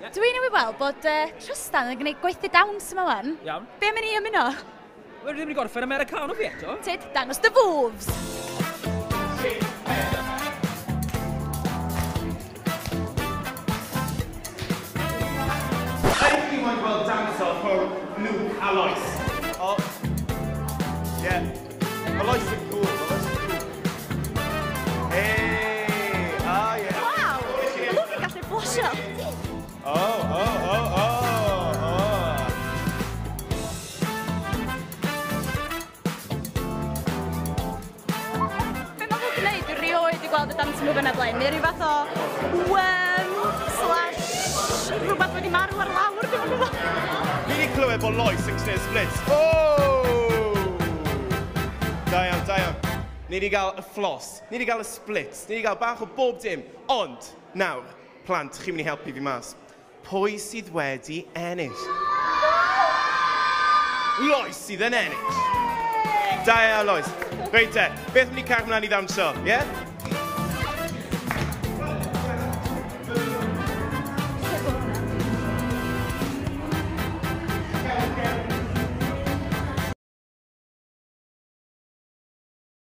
Dwi'n newydd weld bod Trystan yn gwneud gweithdy dawns yma wan. Iawn. Be am i ni ymuno? Wel, dwi ddim wedi gorffen Americano fi eto. Tyd, dangos dy moves. Ydych chi moyn gweld dawnsio rhwng Luke a Lois? O. Ie. Mae Lois yn cool, mae Lois yn cool. Hey! Ah, ie. Waw! Mae Luke yn gallu fflosio. O, o, o, o, o. Be mae Luke yn neud, dwi rioed wedi gweld y dance move yna blaen. Mae rhyw fath o worm slash rhywbeth wedi marw ar lawr, dwi'm yn gwybod. Fi wedi clywed bod Lois yn gwneud splits. O! Da iawn, da iawn. Ni wedi gael y floss, ni wedi gael y splits, ni wedi gael bach o bob dim. Ond, nawr, plant, chi'n mynd i helpu fi mas. Pwy sydd wedi ennill? Lois sydd yn ennill. Da iawn, Lois. Reit te, beth mynd i cael mlaen i ddawnsio, ie? Yeah?